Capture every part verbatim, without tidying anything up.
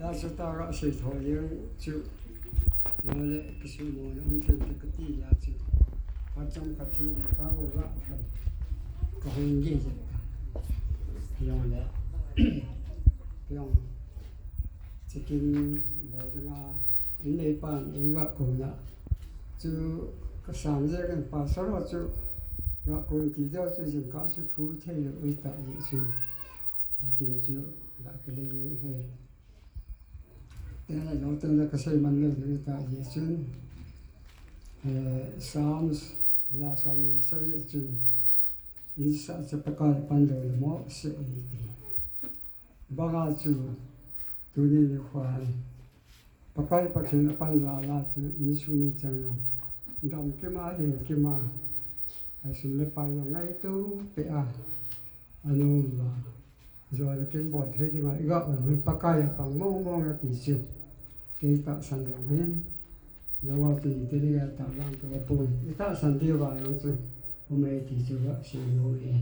Lachu tara sei tho jeng chu, no le kisu mo le um thei te kati ya chu. Phat chomkhat chu le ka go ga phan. Ka hung ge je. Yong le. Yong. Chicken bol ding a. In nei pan ei ga ko na. Chu ka sam je kan pa sa ro chu. Ga ko ti jo chu jing ka chu thu thei lo ui ta ji chu. Akin chu la ke le jeng he. Tena jong tena ka sei man le le ta ji chun. Eh, Psalms la som ni sa ji chun. In sa cha Pakai pan lo le mo se e ti. Banga chu tuni nikho a Pakai Pathen a pan la la chu insung mi chang lo. Dam kima, in kima. Asum le pai lo ngai tu pe a. Anu ba. Joi le kin bol thei ding a, i ga um hi Pakai a pang mong mong a ti chu. Kei tahsan jong hin. Jong a ti te ding a tah vang te pon. I tahsan diu va jong chu. Um e ti chu va sei lou e.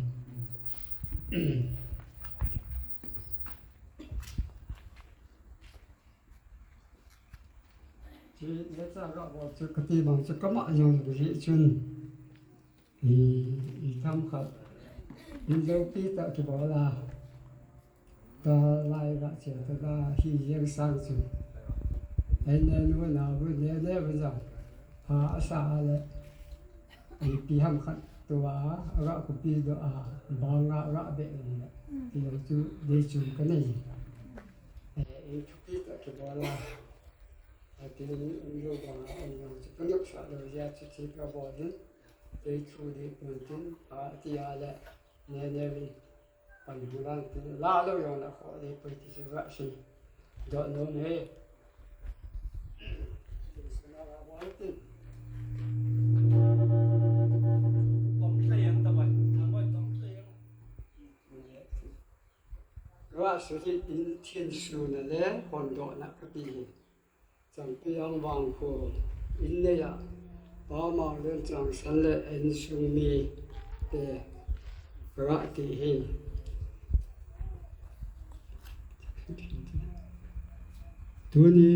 Chu, le cha ga bol chu ka ti bang chu ka ma jong hi chun. I, i tham khat. In lopi tah kibol a. Ta lai ga che ta da hi jeng sang chu. Ei ne nu na bu ne ne bu jang. Pha a sa a le. Ipi ham khat tua, a ga ku pi do a. Bang a ga be le. Ti jong chu de chu ka nei. Eh, in thupi tah kibol a. Atin in lo bang a, in lo chu ka nok sa lo ja chu ti ka bol in. Kei thu ding pon tin, a, ti a le, ne, ne, vin, pan hu lang tin, la lo jong la kho ding pon ti se va sin. Dot nom he. Tin, suna va bol tin. Tom tla yang ta bai, ta bai tom tla yang. Ra su hi in thin su na le, hon do na ka ti hi. Champion vang khu in nei a, Pa Manglen Changsan le insung mi te ra ti hi. Tuni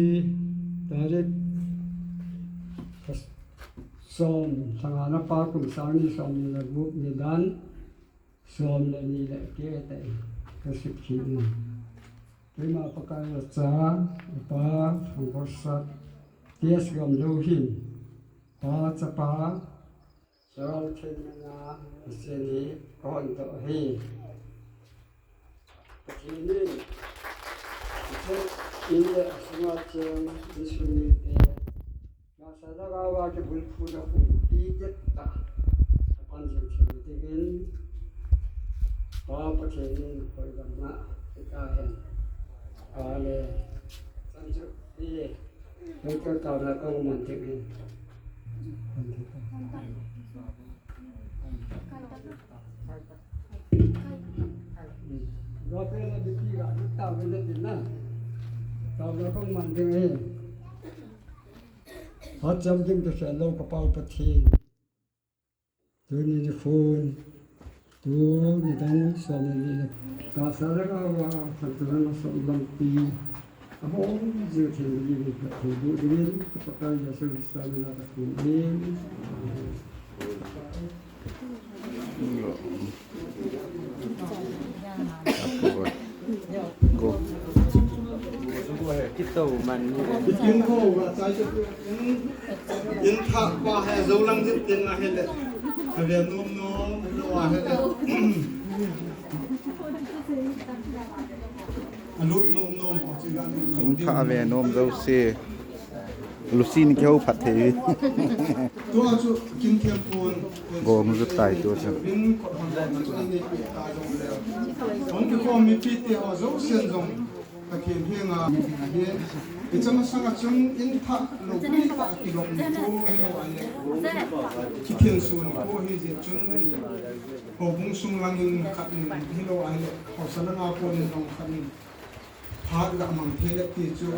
tarik som, thangana pa kum sang ni som ni le gup ni dan. Som le ni le keh tah in ka sut kit in. Keima Pakai a cha, i pa, Thangkhosat, T S Gamlou hin, Pa Chapa, Saral Thenmena, Seni, ka hon doh hi. Pathen in, in le a sunga cheng, in sung ni te, Nasa lagawa kibulphuna pumpi detta. Apan jing thei dingin. Pa Pathen in koilamna hita hen. Amen. Chan chu, i, hoi ka kauna kong man dingin. Gospel na bipi ga, ta wele tin na. Kauna kong man dingin. Hacham ding kisel lou ka Pau Pathen. Tuni nikhon, tuni dang som ni le. Ka sa le ka wa, kan tu na som lampi. Ahong jing thei ni ni ka thei bu ding, ka Pakai Jesu Christa min a ka thum in. Amen. Go. Kito man. Kin ko ga chai che in, in tha pa he zo lang jin tin na he le. Ave nom nom lo a he le. A lut nom nom ko chi ga ni. In tha ave nom zo se. Lusin keu phat thei. Tua chu kin thiam pon. Go mu zu tai tua chu. Min ko hon na chu ni pi ta jong le. Hong ki ko mi pi te ho zo sen jong. Ka kin hi nga ni hi. I chama sanga chun in tha lo pi ta ki lo ni ko hi lo a le. Ki thiam sun ko hi je chun. Ko bung sung lang in khat ni hi lo a le. Ko sa lang a ko ni jong khat ni. Phat ga mang thei le ti chu.